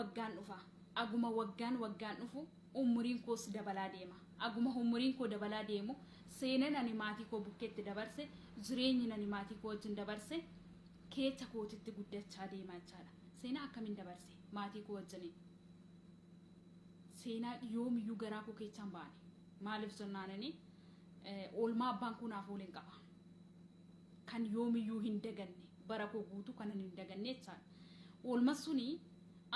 Waggaan dhufa. Aguma waggaan waggaan dhufu umuriin koos dabalaa deema. Aguma umuriin koo dabalaa deemu seenan ani maatii koo bukkeetti dabarse, jireenyi ani maatii koo wajjin dabarse keessa kootitti guddachaa deema jechaadha. Seenaa akkamiin dabarse maatii koo wajjiniin? Seenaa yoomiyyuu garaa koo keessaa hin baane. Maaliif jennaanini, oolmaa abbaan koo naaf ooleen qaba. Kan yoomiyyuu hin daganne, bara koo guutuu kanan hin daganne jechaadha. Oolma suni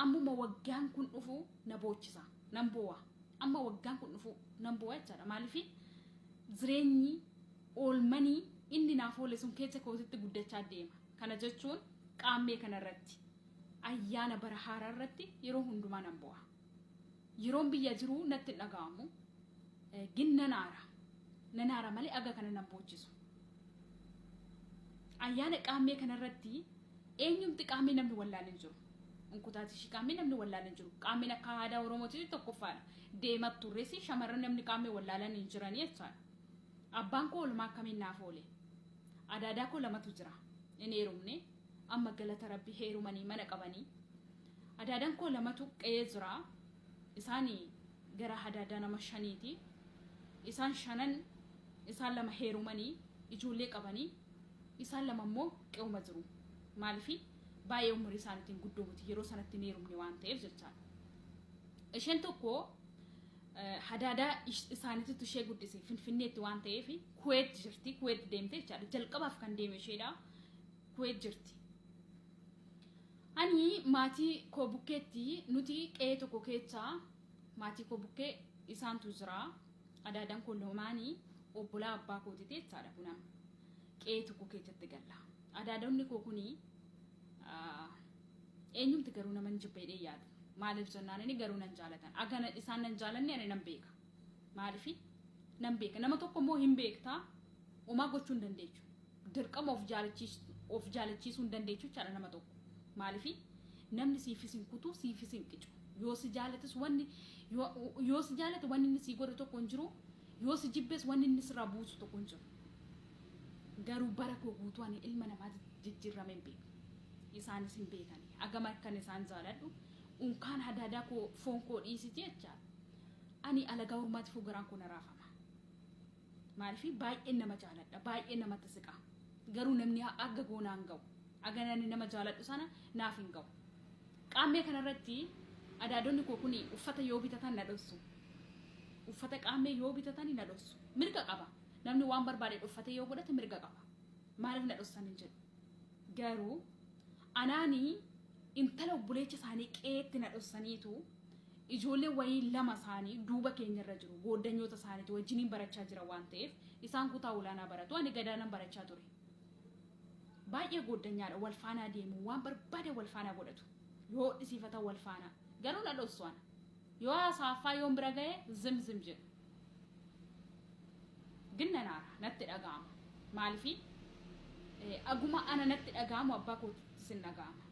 ammuma waggaan kun dhufu na boochisa. Nan boo'a. Amma waggaan kun dhufu nan boo'a jechaadha. Maaliif? Jireenyi oolmanii inni naaf oole sun keessa kootitti guddachaa deema. Kana jechuun Qaammee kanarratti, ayyaana bara haaraa irratti yeroo hundumaa nan boo'a. Yeroon biyya jiru natti hin dhaga'amu. Gin nan aara. Nan aara malee aga kana nan boochisu. Ayyaana Qaammee kanarratti eenyumti Qaammee namni wallaalee hin jiru. Unkutaatishii Qaammee namni wallaalee hin jiru. Qaammeen akka aadaa Oromootitti tokkoffaadha. Deemaa turres shamarran namni Qaammee wallaalan hin jiranii jechaadha. Abbaan koo oolmaa akkamiin naaf oole? Adaadaa koo lamatu jira. Hin heerumne. Amma galata Rabbi heerumanii mana qabanii. Adaadaan koo lamatu qe'ee jira. Isaan gara adaadaa nama shaniiti. Isaan shanan, isaan lama heerumanii ijoollee qabanii, isaan lama immoo qe'uma jiru. Maaliif? Baay'ee umurii isaaniitiin guddoo miti, yeroo sanatti hin heerumne waan ta'eef jechaadha. Isheen tokko hadaadaa isaaniititu ishee guddise Finfinneetti waan ta'eef Kuweet jirti. Kuweet deemte jechaadha. Jalqabaaf kan deeme isheedha. Kuweet jirti. Ani maatii koo bukkeetti, nuti qe'ee tokko keessa maatii koo bukkee isaantu jira. Adaadaan koo lamaanii obbolaa abbaa kootiiti jechaadha kun amma. Qe'ee tokko keessatti galla. Adaadonni koo kuni eenyumti garuu nama hin jibba jedhee yaadu. Maaliif jennaan, inni garuu nan jaalatan. Aga isaan nan jaalanne ani nan beeka. Maaliif nan beeka. Nama tokko immoo hin beektaa, homaa gochuu hin dandeechu. Dirqama of jaalachiisuu hin dandeechu jechaadha nama tokko. Maaliif? Namni siifis hin kutu, siifis hin qicu. Yoo si jaalates wanni yoo si jaalate wanni inni sii godhu tokko hin jiru. Yoo si jibbes wanni inni sirraa buusu tokko hin jiru. Garuu bara koo guutuu ani ilma namaatti jijjiirrame hin beeku. Isaanis hin beekani. Agama akkan isaan jaaladhu, unkaan hadaadaa koo foon koo dhiisiti jechaadha. Ani alagaa ormaatiifuu garaan koo na raafama. Maaliif? Baay'een nama jaaladha. Baay'ee namatti siqa. Garuu namni aga goonaan ga'u. Aga namni nama jaaladhu sana naaf hin ga'u. Qaammee kanarratti adaadonni koo kun uffata yoo bitatan na dhossu. Uffata Qaammee yoo bitatan na dhossu. Mirga qaba. Namni waan barbaade dhoffatee yoo godhate mirga qaba. Maaliif na dhossan hin jedhu. Garuu anaanii intala obboleecha isaanii qe'eetti na dhossaniitu, ijoollee wayii lama isaanii duuba keenyarra jiru, gooddanyoota isaaniitu wajjiniin barachaa jira waan ta'eef, isaan kutaa olaanaa baratu, ani gadaanan barachaa ture. Baay'ee gooddanyaadha, wal faanaa deemu, waan barbaade wal faanaa godhatu. Yoo hodhisiifatan wal faanaa. Garuu na dhossu ana. Yoo haasaaffaa yoon bira ga'e zim zim jedhu. Ginna naara natti dhaga'ama. Maalifi? Aguma ana natti dhaga'amu abbaa kootti sin dhaga'ama.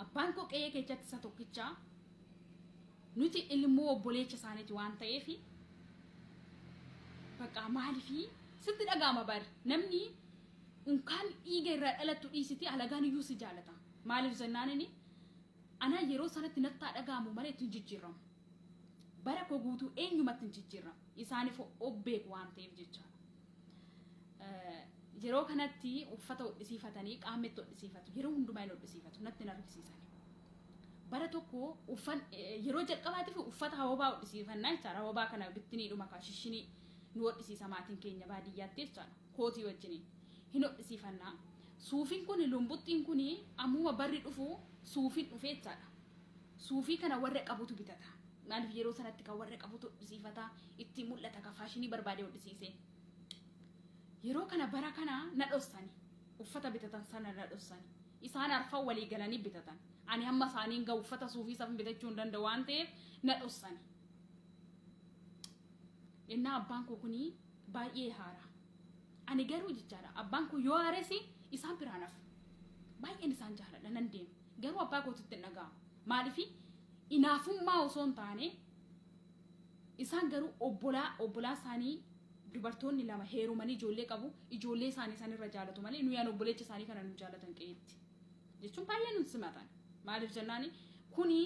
Abbaan koo qe'ee keessatti isa tokkichaa, nuti ilmoo obboleecha isaaniiti waan ta'eef, bakka maalifi sitti dhaga'ama bari. Namni unkaan dhiiga irraa dhalattu dhiisiti alagaan iyyuu si jaalata. Maaliif jennaanini, anaa yeroo sanatti nattaa dhaga'amu malee itti hin jijjiiramu. Bara koo guutuu eenyumatti hin jijjiiramu. Isaaniif of beeku waan ta'eef jechaadha. Yeroo kanatti uffata hodhisiifatanii Qaammeetti hodhisiifatu. Yeroo hundumaa hin hodhisiifatu. Natti hin argisiisan. Bara tokko uffan yeroo jalqabaatiif uffata hawabaa hodhisiifannaa jechaadha. Hawabaa kana bittiniidhuma kaa shishinii nu hodhisiisa maatiin keenya baadiyyaatti jechaadha. Kootii wajjiniin hin hodhisiifannaa. Suufiin kun, lumbuxxiin kun, ammuma barri dhufu suufiin dhufee jechaadha. Suufii kana warra qabutu bitata. Maaliif? Yeroo sanatti kan warra qabutu hodhisiifata, ittiin mul'ata kan faashinii barbaade hodhisiisee. Yeroo kana bara kana na dhossani. Uffata bitatan sana na dhossani. Isaan arfan walii galanii bitatan. Ani hamma isaaniin gahu uffata suufii safin bitachuu hin danda'u waan ta'eef na dhossani. Innaa abbaan koo kuni baay'ee haara. Ani garuu jechaadha, abbaan koo yoo haares isaan biraan hafu. Baay'een isaan jaaladha, nan deema. Garuu abbaa kootitti hin dhaga'amu. Maaliif? Inaafummaa osoo hin taane, isaan garuu obbolaa isaanii dubartoonni lama heerumanii ijoollee qabu, ijoollee isaanii isaan irra jaalatu malee nuyi an obboleecha isaanii kana nu jaalatan qe'eetti. Jechuun baay'ee nu simatan. Maaliif jennaani, Kuni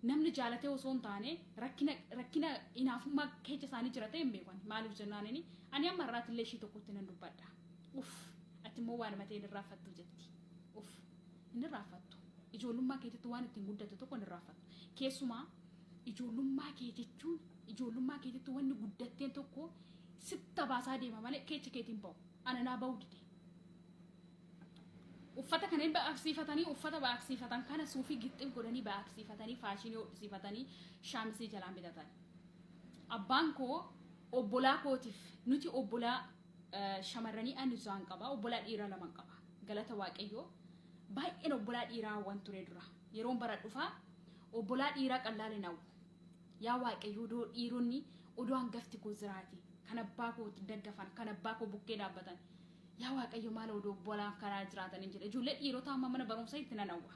namni jaalatee osoo hin taane rakkina hinaafummaa keessa isaanii jira ta'e hin beekan. Maaliif jennaanini ani amma irraatti illee ishii tokkotti nan dubbadha. Uff, ati immoo waan matee hin irraanfattu jetti. Uff, hin irraanfattu. Ijoollummaa keetitti waan ittiin guddate tokko hin irraanfattu. Keessumaa ijoollummaa kee jechuun ijoollummaa keetitti wanni guddatteen tokko sitta baasaa deema malee keecha keetiin ba'u. Ana naa ba'uu dide. Uffata kanneen ba'aqsiifatanii, uffata ba'aqsiifatan kana suufii gixxim godhanii ba'aqsiifatanii, faashinii hodhisiifatanii, shaamisii jalaan bitatan. Abbaan koo obbolaa kootiif, nuti obbolaa shamarranii ani ja'an qaba, obbolaa dhiiraa laman qaba. Galata Waaqayyoo, baay'een obbolaa dhiiraa hawwan ture dura. Yeroon bara dhufaa obbolaa dhiiraa qallaale nawwu. Yaa Waaqayyoo, odoo dhiironni, odoo hangafti koo jiraate, kan abbaa koo daggafan, kan abbaa koo bukkee dhaabbatan. Yaa Waaqayyo, maal odoo obbolaan karaa jiraatanii jedhe. Ijoollee dhiirota amma mana barumsaa itti nan hawwa.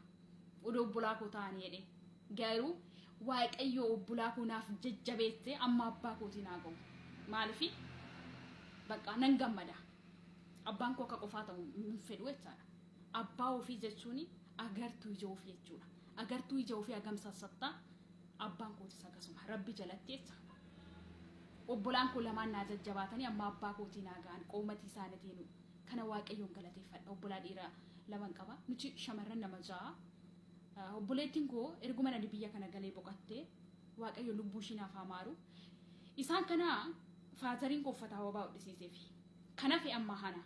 Odoo obbolaa koo ta'anii jedhe. Garuu Waaqayyo obbolaa koo naaf jajjabeesse, amma abbaa kootii naa ga'u. Maalifi bakka nan gammada. Abbaan koo akka qofaa ta'u hin fedhu jechaadha. Abbaa ofii jechuun agartuu ija ofii jechuudha. Agartuu ija ofii hagam sassattaa, abbaan kootis akkasuma Rabbi jalatti jecha. Obbolaan koo lamaan naa jajjabaatanii amma abbaa kootii naa ga'an qoomatii isaaniitiin, kana Waaqayyoon galateeffadha. Obbolaa dhiiraa laman qaba. Nuti shamarran nama 6. Obboleettiin koo erguma ani biyya kana galee boqottee, Waaqayyo lubbuu ishii naaf haa maaru. Isaan kana fatheriin koo uffata hawabaa hodhisiiseefi. Kanafi amma hana.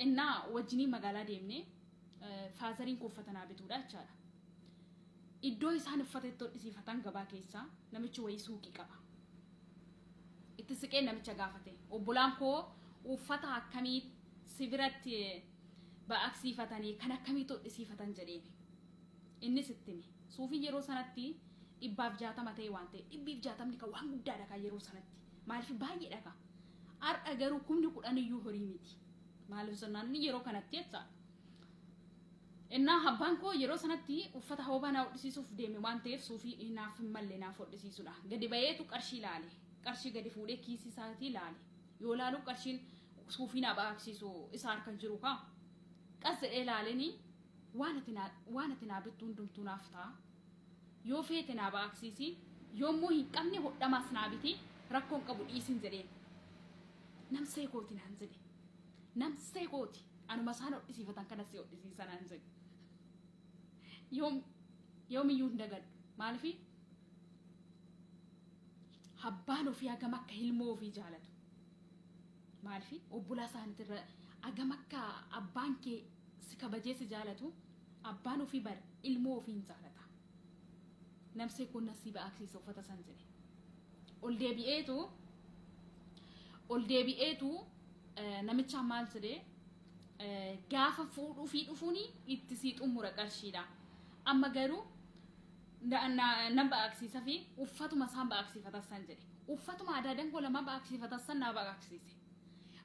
Innaa wajjinii magaalaa deemnee fatheriin koo uffata naa bituudha jechaadha. Iddoo isaan uffata itti hodhisiifatan gabaa keessaa namichi wayii suuqii qaba. Itti siqee namicha gaafate. Obbolaan koo uffata akkamii si biratti ba'aqsiifatanii, kan akkamiitu hodhisiifatan jedheen. Innis itti hime. Suufiin yeroo sanatti 160 ta'e waan ta'e, 160 kan waan guddaadha kan yeroo sanatti. Maaliif baay'eedha ka. Har'a garuu 10,000 iyyuu horii miti. Maaliif jennaan inni yeroo kanatti jechaadha. Innaa abbaan koo yeroo sanatti uffata hawabaa naa hodhisiisuuf deeme waan ta'eef, suufii naaf hin malle naaf hodhisiisudha. Gadi ba'eetu qarshii ilaale. Qarshii gadi fuudhee kiisii isaatii ilaale. Yoo ilaalu qarshiin suufii naa ba'aqsiisu isa harka jiru kaa. Qas jedhee ilaaleni, waan ati naa bittu hundumtuu naaf ta'a. Yoo feete naa ba'aqsiisi. Yommuu hin qabne hodhamaas naa biti, rakkoon qabu, dhiisin jedheen. Namsee kooti naan jedhe. Namsee kooti. Anuma isaan hodhisiifatan kanas si hodhisiisa naan jedhe. Yoomiyyuu hin dagadhu. Maalifi abbaan ofii hagam akka ilmoo ofii jaalatu. Maalifi obbolaa isaaniitirra hagam akka abbaan kee si kabajee si jaalatu, abbaan ofii bar ilmoo ofii hin jaalata. Namsee kun nasii ba'aqsiisa uffata san jedhe. Ol deebi'eetu namicha maal jedhee, gaafa fuudhuu fi dhufuuni itti sii xumura qarshiidha. Amma garuu nan ba'aqsiisa fi uffatuma isaan ba'aqsiifatan san jedhe. Uffatuma adaadan koo lamaan ba'aqsiifatan san naa ba'aqsiise.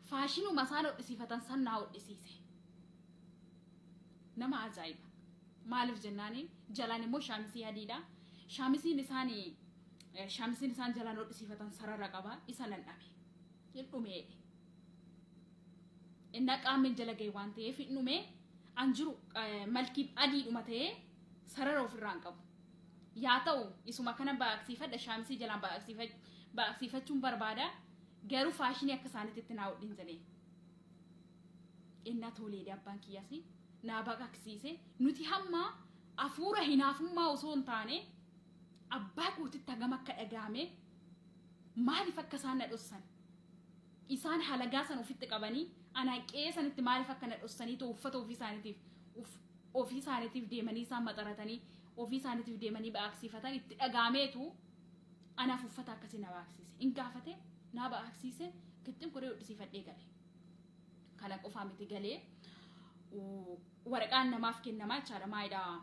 Faashinuma isaan hodhisiifatan san naa hodhisiise. Nama ajaa'iba. Maaliif jennaani jalaan immoo shaamisii adiidha. Shaamisiin isaan jalaan hodhisiifatan sarara qaba. Isa nan dhabe. Hin dhumeedhe. Innaa qaamni jala ga'e waan ta'eef hin dhume, an jiru malkii adiidhuma ta'ee sarara ofirraa hin qabu. Yaa ta'u, isuma kana ba'aqsiifadha, shaamisii jalaan ba'aqsiifachuun barbaada, garuu faashinii akka isaaniitti itti naa hodhin jedhee. Innaa toleedhe, abbaan kiyyaas naa baqaqsiise. Nuti hamma hafuura hinaafummaa osoo hin taane, abbaa kootitti hagam akka dhagahame, maaliif akka isaan na dhossan, isaan halagaa san ofitti qabanii anaa qe'ee sanitti maaliif akka na dhossanii ta'u, uffata ofii isaaniitiif deemanii isaan maxaratanii, ofii isaaniitiif deemanii ba'aqsiifatan itti dhagaameetu anaaf uffata akkasii na ba'aqsiise. In gaafate, naa ba'aqsiise, gixxin koree hodhisiifadhee gale. Kana qofaa miti, galee waraqaan namaaf kennamaa jechaadha, maalidhaa,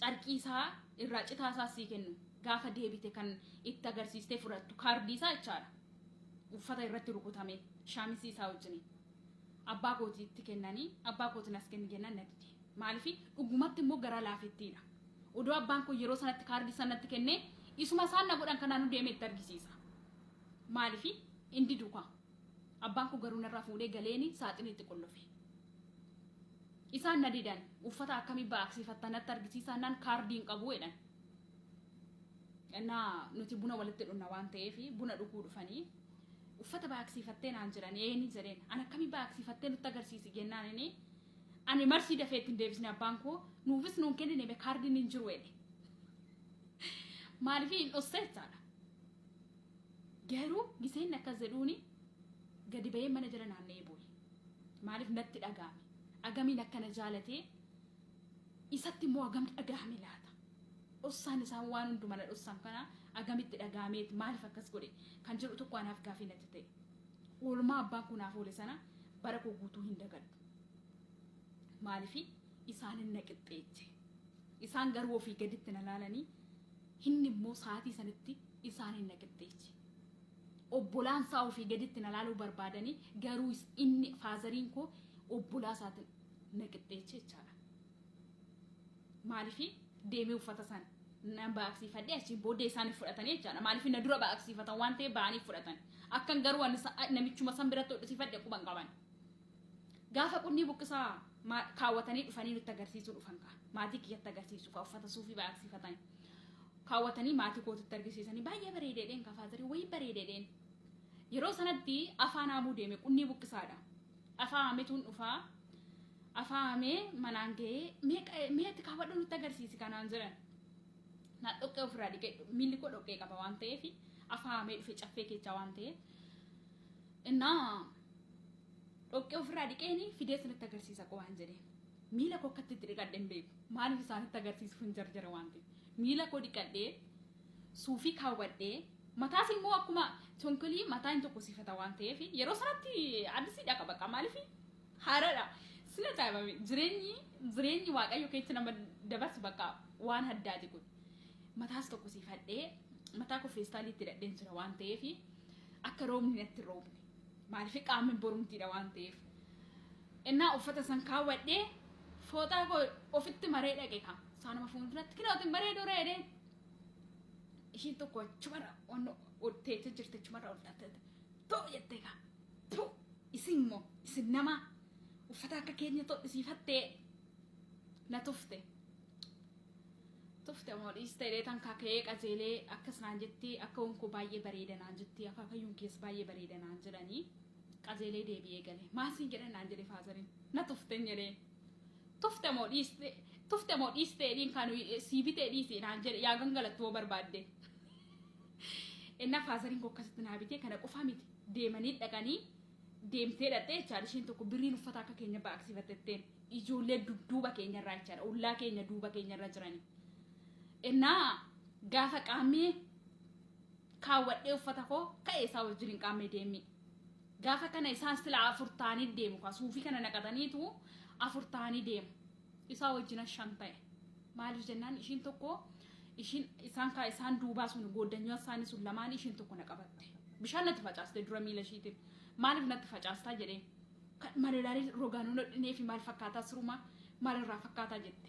carqii isaa irraa citaa isaa sii kennu, gaafa deebite kan itti agarsiistee fudhattu, kaardii isaa jechaadha. Uffata irratti rukutame shaamisii isaa wajjin abbaa kootiitti kennanii, abbaa kootiin as kenni jennaan na dide. Maaliif dhugumatti immoo gara laafettiidha. Odoo abbaan koo yeroo sanatti kaardii sanatti kennee, isuma isaan na godhan kanaan deemee itti argisiisa. Maaliif hin didu kaa. Abbaan koo garuu narraa fuudhee galeeni saaxiniitti qollofe. Isaan na didan uffata akkamii baaqsiifattan natti argisiisaa naan kaardiin qabu jedhan. Innaa nuti buna walitti dhunna waan ta'eef buna dhuguu dhufanii uffata baaqsiifattee naan jedhan eeni jedheen an akkamii baaqsiifattee nutti agarsiisi jennaan inni ani marsii dafee ittiin deebisne abbaan koo nuufis nuun kennine be kaardiin hin jiru jedhe. Maaliif hin dhosse jechaadha. Garuu giseen akkas jedhuuni gadi ba'ee mana jala naanna'ee boo'e. Maaliif natti dhaga'ame? Agamiin akkana jaalatee isatti immoo agam dhaga'ame laata? Dhossaan isaan waan hunduma na dhossan kana agamitti dhaga'ameeti maaliif akkas godhe kan jedhu tokko anaaf gaafii natti ta'e. Oolmaa abbaan kun naaf oole sana bara koo guutuu hin dagadhu. Maaliif isaan hin na qixxeeche. Isaan garuu ofii gaditti na laalanii inni immoo sa'aatii sanitti isaan hin na qixxeeche. Obbolaan isaa ofii gaditti na laaluu barbaadanii garuu inni fatheriin koo obbolaa isaatiin na qixxeeche jechaadha. Maaliif deemee uffata sana nan baaqsiifadhee achiin booddee isaanii fudhatanii jechaadha. Maaliif na dura baaqsiifatan waan ta'eef ba'anii fudhatan. Akkan garuu namichuma san biratti hodhisiifadhe quban qaban. Gaafa qunnii buqqisaa kaawwatanii dhufanii nutti agarsiisuu dhufan kaa. Maatii kiyyatti agarsiisu kaa uffata suufii baaqsiifatan. Kaawwatanii maatii kootitti agarsiisanii baay'ee bareedeedheen kaa fatherii wayii bareedeedheen. Yeroo sanatti afaan haamuu deeme qunnii buqqisaadha. Afaan haametuun dhufaa. Afaan haamee manaan ga'ee meetti kaawwadhu nutti agarsiisi kanaan jedhan. Na dhoqqee ofirraa dhiqee miilli koo dhoqqee qaba waan ta'eef afaan haamee dhufe caffee keessaa waan ta'eef. Innaa dhoqqee ofirraa dhiqeeni fidee sinitti agarsiisa qowaan jedheen. Miila koo akkatti itti dhiqadhe hin beeku. Maaliif isaanitti agarsiisuuf hin jarjara waan ta'eef. Miila koo dhiqadhee suufii kaawwadhee mataas immoo akkuma tonkolii mataa hin tokko sifata waan ta'eef yeroo sanatti addisiidha qaba baqa maaliif haaraadha. Sina ajaa'ibame jireenyi waaqayyo keessa nama dabarsu bakka waan addaati kun. Mataas tokko sifadhee mataa koo feestaaliitti hidhadheen jira waan ta'eef akka roobni natti roobne. Maaliif qaamni borumtiidha waan ta'eef. Innaa uffata san kaawwadhee fooxaa koo ofitti maree dhaqe kaa. Saanuma fuulduratti kinootiin bareeduu reedee. Ishiin tokko achumarra teessee jirti achumarra ol taatee too jettee kaa. Tu isin immoo isin nama uffata akka keenya todhisiifattee na tufte. Tufte moo dhiiste dheetan kaka'ee qajeelee akkas naan jetti akka wonkoo baay'ee bareeda naan jetti akaakayyuun keessa baay'ee bareeda naan jedhanii qajeelee deebi'ee gale. Maasiin jedhan naan jedhe fatheriin na tuften jedhee. Tufte moo dhiiste tufte moo dhiiste dhiin kan sii bitee dhiisi naan jedhe yaa gangalattu hoo barbaadde. Innaa fatheriin koo akkasitti naa bitee kana qofaa miti deemanii dhaqanii deemtee dhaqxee jechaadha isheen tokko birriin uffata akka keenya baaqsiifattetteen ijoollee dudduuba keenyarraa jechaadha ollaa keenya duuba keenyarra jiranii. Innaa gaafa qaammee kaawwadhee uffata koo ka'ee isaa wajjin hin qaammee deemee. Gaafa kana isaan sila afur ta'anii deemu kaa suufii kana naqataniitu afur ta'anii deemu. Isaa wajjin shan ta'e. Maaliif jennaan ishiin tokko ishiin isaan kaa isaan duubaa sun gooddanyoo isaanii sun lamaan ishiin tokko na qabatte. Bishaan natti facaaste dura miila ishiitiin. Maaliif natti facaastaa jedhee. Maal rogaanuu hodhinee fi maal fakkaataa sirumaa maalirraa fakkaataa jette.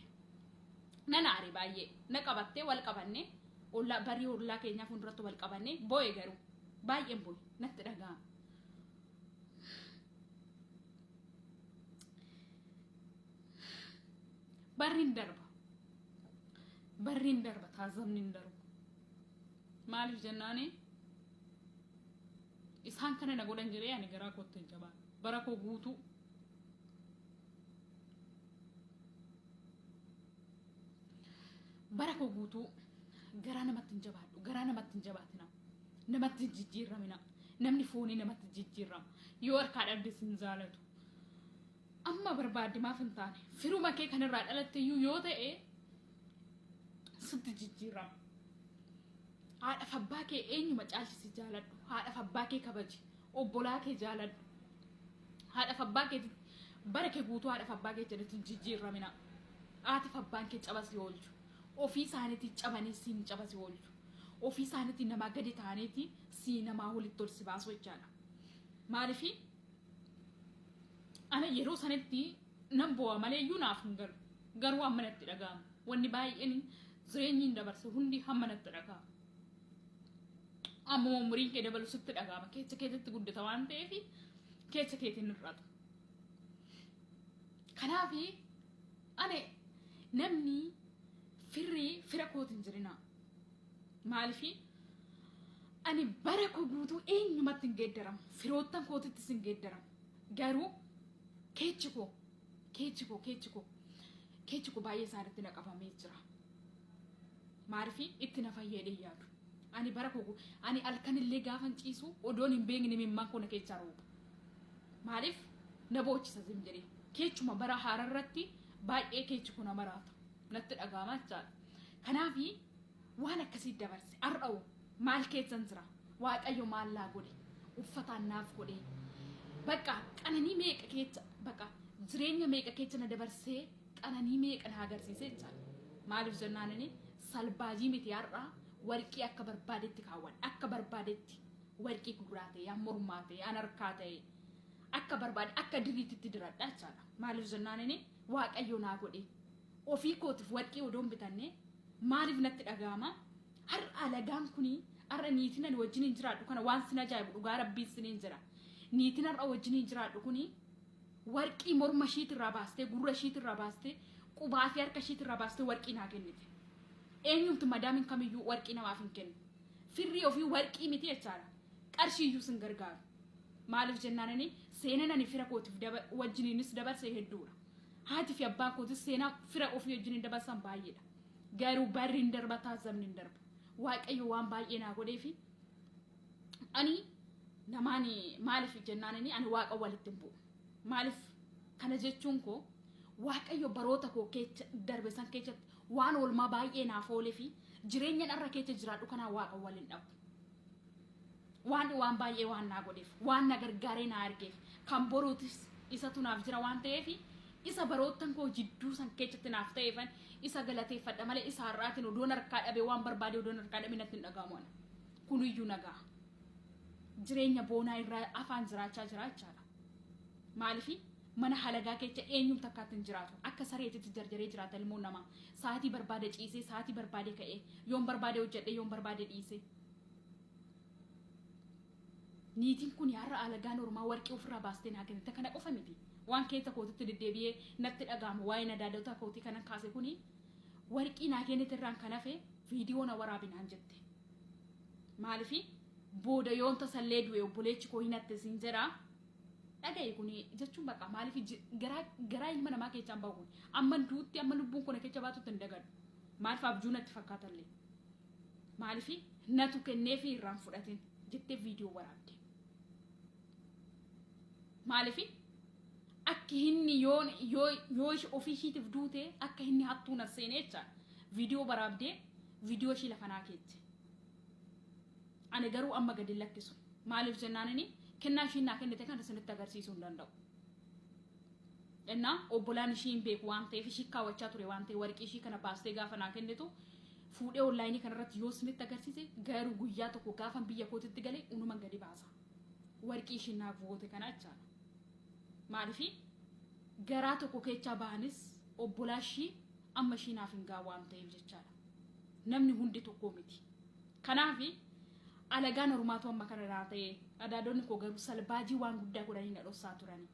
Nan aare baay'ee na qabattee wal qabanne ollaa barii ollaa keenyaa fuulduratti wal qabanne boo'e garuu baay'een boo'e natti dhaga'ama. Barri hin darba. Barri hin darba taazabni hin darbu. Maaliif jennaani isaan kana na godhan jedhee ani garaa kootti hin jabaan. Bara koo guutuu. Bara koo guutuu garaa namatti hin jabaadhu. Garaa namatti hin jabaatina. Namatti hin jijjiiramina. Namni foonii namatti jijjiirama. Yoo harkaa dhabde sin jaalatu. Amma barbaadde maaf hin taane firuma kee kanarraa dhalatte iyyuu yoo ta'e sitti jijjiirama. Haadhaaf abbaa kee eenyuma caalchisi jaaladhu. Haadhaaf abbaa kee kabaji. Obbolaa kee jaaladhu. Haadhaaf abbaa kee bara kee guutuu haadhaaf abbaa kee jalatti hin jijjiiramina. Haatiif abbaan kee caba si oolchu. Ofii isaaniitii cabanii siin caba si oolchu. Ofii isaaniitii namaa gadi ta'aniiti sii namaa walitti ol si baasu jechaadha. Maaliifi ana yeroo sanitti nan boo'a malee iyyuu naaf hin galu. Garuu amma natti dhaga'ama. Wanni baay'een jireenyi hin dabarse hundi hamma natti dhaga'ama. Amma umuriin kee dabalu sitti dhaga'ama. Keessa keessatti guddata waan ta'eef keessa keetiin hir'atu. Kanaaf Ani namni firri fira kooti hin jirinaa. Maalifi ani bara koo guutuu eenyumatti hin geeddaramu. Firoottan kootittis hin geeddaramu. Garuu keechi koo keechi koo keechi koo keechi koo baay'ee isaanitti na qabamee jira. Maalifi itti na fayyadee yaadu. Ani bara koo ani halkanillee gaafan ciisu odoon hin beekne imimmaan koo na keessaa rooba. Maaliif na boochisa zim jedhee. Keechuma bara haaraa irratti baay'ee keechi kun na maraata. Natti dhaga'ama jechaadha. Kanaafi waan akkasii dabarse har'a'u maal keessan jira? Waaqayyo maal naa godhe? Uffataan naaf godhe. Bakka qananii meeqa keessa, bakka jireenya meeqa keessa na dabarsee, qananii meeqa na agarsiise jechaadha. Maaliif jennaan inni salbaajii miti, har'a warqii akka barbaadetti kaawwan, akka barbaadetti warqii gurraa ta'e, an mormaa ta'e, an harkaa ta'e, akka barbaade akka diriititti diradha jechaadha. Maaliif jennaan inni Waaqayyo naa godhe. Ofii kootiif warqii odoon bitanne maaliif natti dhaga'ama? Har'a alagaan kuni, har'a niitiin ani wajjin hin jiraadhu kana, waan sin ajaa'ibu, dhugaa Rabbiin siniin jira. Niitiin har'a wajjin hin jiraadhu kuni warqii morma ishiitirraa baastee, gurra ishiitirraa baastee, qubaa fi harka ishiitirraa baastee warqii naa kennite. Eenyumti madaamiin kamiyyuu warqii namaaf hin kennu. Firrii ofii warqii miti jechaadha. Qarshii iyyuu sin gargaaru. Maaliif jennaan inni seenaan ani fira kootiif wajjiniinis dabarse hedduudha. Haati fi abbaan kootis seenaa fira ofii wajjiniin dabarsan baay'eedha. Garuu barri hin darba, taasifamni hin darba. Waaqayyo waan baay'ee naa godheefi ani namaan maaliif jennaan inni ani Waaqa walitti hin bu'u. Maaliif kana jechuun koo, Waaqayyo baroota koo keessa darbe san keessatti waan oolmaa baay'ee naaf oolee fi jireenya har'a keessa jiraadhu kanaa Waaqa waliin dhabu. Waan baay'ee waan naa godheef, waan na gargaaree na argeef, kan boruutis isatu naaf jira waan ta'eef, isa baroottan koo jidduu san keessatti naaf ta'eefan isa galateeffadha malee isa har'aatiin odoon harkaa dhabe, waan barbaade odoon harkaa dhabe natti hin dhaga'amu ana. Kuniyyuu nagaa. Jireenya boonaa irraa afaan jiraachaa jira jechaadha. Maalifi mana halagaa keessa eenyuun takkaatti hin jiraatu. Akka sareetitti jarjaree jiraata ilmoon namaa. Sa'aatii barbaade ciisee, sa'aatii barbaade ka'ee, yoon barbaade hojjedhee, yoon barbaade dhiisee. Niitiin kun har'a alagaan ormaa warqii ofirraa baastee naa kennite kana qofa miti. Waan keessa kootitti deddeebi'ee natti dhaga'amu waa'ee nadaadota kootii kanan kaase kuni, warqii naa kennite irraan kan hafe viidiyoo na waraabinaan jette. Maalifi booda yoon tasallee du'e obboleechi koo hin hatte siin jedha. Dhagaye kuni jechuun bakka maaliif garaa garaa ilma namaa keessaan bahu kun amma duutti, amma lubbuun kun keessa baatutti hin dagadhu. Maaliif abjuu natti fakkaatallee. Maaliif natu kenneefi irraan fudhatin jettee viidiyoo waraabde. Maaliif akki inni yoo yoo yoo ofii ishiitiif duute akka inni hattuu na seenee jecha viidiyoo waraabdee viidiyoo ishii lafa naa keette. Ani garuu amma gadi lakkisu. Maaliif jennaan inni kennaa ishiin naa kennite kana isinitti agarsiisuu hin danda'u. Innaa obbolaan ishii hin beeku waan ta'eef, ishii kaawwachaa ture waan ta'eef, warqii ishii kana baastee gaafa naa kennitu fuudhee onlaayinii kanarratti yoo isinitti agarsiise, garuu guyyaa tokko gaafan biyya kootitti galee unuman gadi baasa. Warqii ishiin naaf goote kana jechaadha. Maaliifi garaa tokko keechaa bahanis obbolaa ishii amma ishii naaf hin ga'a waan ta'eef jechaadha. Namni hundi tokko miti. Kanaafi alagaan ormaatu amma kana naa ta'e, adaadonni koo garuu salbaajii waan guddaa godhanii na dhossaa turani.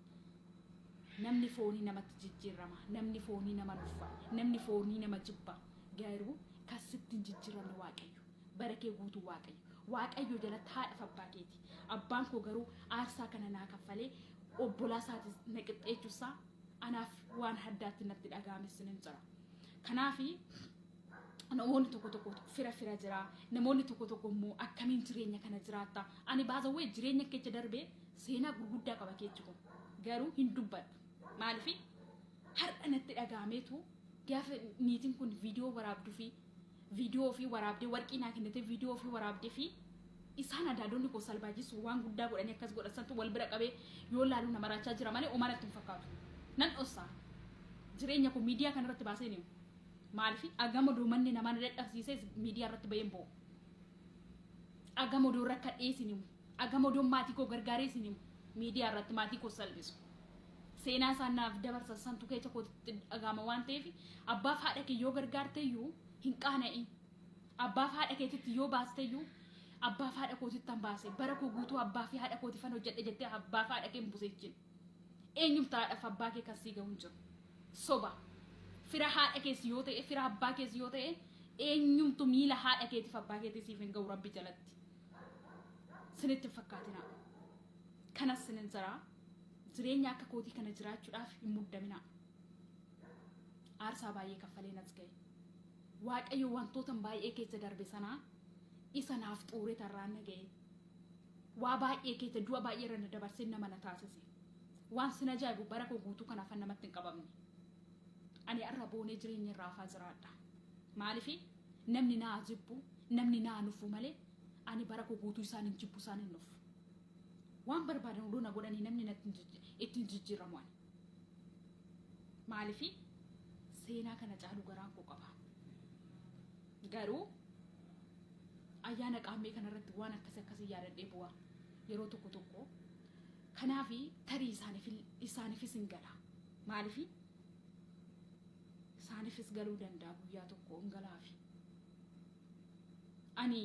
Namni foonii namatti jijjiirama. Namni foonii nama nuffa. Namni foonii nama jibba. Garuu kan sitti hin jijjiiramne Waaqayyo. Bara kee guutuu Waaqayyo. Waaqayyo jalatti haadhaaf abbaa keeti. Abbaan koo garuu aarsaa kana naa kaffalee obbolaa isaatis na qixxeechuusaa anaaf waan addaatti natti dhaga'ame sinin jira. Kanaafi namoonni tokko tokko fira fira jira. Namoonni tokko tokko immoo akkamiin jireenya kana jiraatta? Ani baasawwee jireenya keessa darbee seenaa gurguddaa qaba keechi kun. Garuu hin dubbadhu. Maalifi har'a natti dhaga'ameetu gaafa niitiin kun viidiyoo waraabduu fi viidiyoo ofii waraabdee warqii naa kennite, viidiyoo ofii waraabdee fi isaan adaadonni koo salbaajisu waan guddaa godhanii akkas godhan santu wal bira qabee yoo laalu na maraachaa jira malee homaa natti hin fakkaatu. Nan dhossaa. Jireenya koo miidiyaa kanarratti baasee ni maaliif agama odoo manni namaa na dadhabsiisee miidiyaa irratti baheen bo'u. Agama odoo rakkadhee isin himu. Agama odoo maatii koo gargaaree isin himu. Miidiyaa irratti maatii koo salphisu. Seenaa isaan naaf dabarsan santu keessa kootti dhaga'ama waan ta'eef, abbaaf haadha kee yoo gargaarte iyyuu hin qaana'in. Abbaaf haadha keetitti yoo baaste iyyuu, abbaaf haadha kootitti han baase, bara koo guutuu abbaa fi haadha kootiifan hojjedhe jettee abbaaf haadha kee hin buseechin. Eenyumti haadhaaf abbaa kee kan sii gahu hin jiru. Soba. Fira haadha keessi yoo ta'e, fira abbaa keessi yoo ta'e, eenyumtu miila haadha keetiif abbaa keetii siif hin ga'u Rabbi jalatti. Sinitti hin fakkaatinaa. Kanas sinin jiraa. Jireenya akka kootii kana jiraachuudhaaf hin muddaminaa. Aarsaa baay'ee kaffaleen as ga'e. Waaqayyo wantootan baay'ee keessa darbe sanaa isa naaf xuure tarraan na ga'e. Waa baay'ee keessa, du'a baay'ee irra na dabarsee nama na taasise. Waan sin ajaa'ibu, bara koo guutuu kanaaf namatti hin qabamne. Ani har'a boonee jireenya irraa hafaa jiraadha. Maalifi? Namni naa jibbu, namni naa nufu malee, ani bara koo guutuu isaan hin jibbu, isaan hin nufu. Waan barbaadan odoo na godhanii namni natti ittiin jijjiiramu ani. Maalifi? Seenaa kana caalu garaan koo qaba. Garuu ayyaana Qaammee kanarratti waan akkas akkasii yaadadhee bu'a yeroo tokko tokko. Kanaafi tarii isaaniifis hin gala. Maalifi? Isaaniifis galuu danda'a, guyyaa tokko hin galaafi. Ani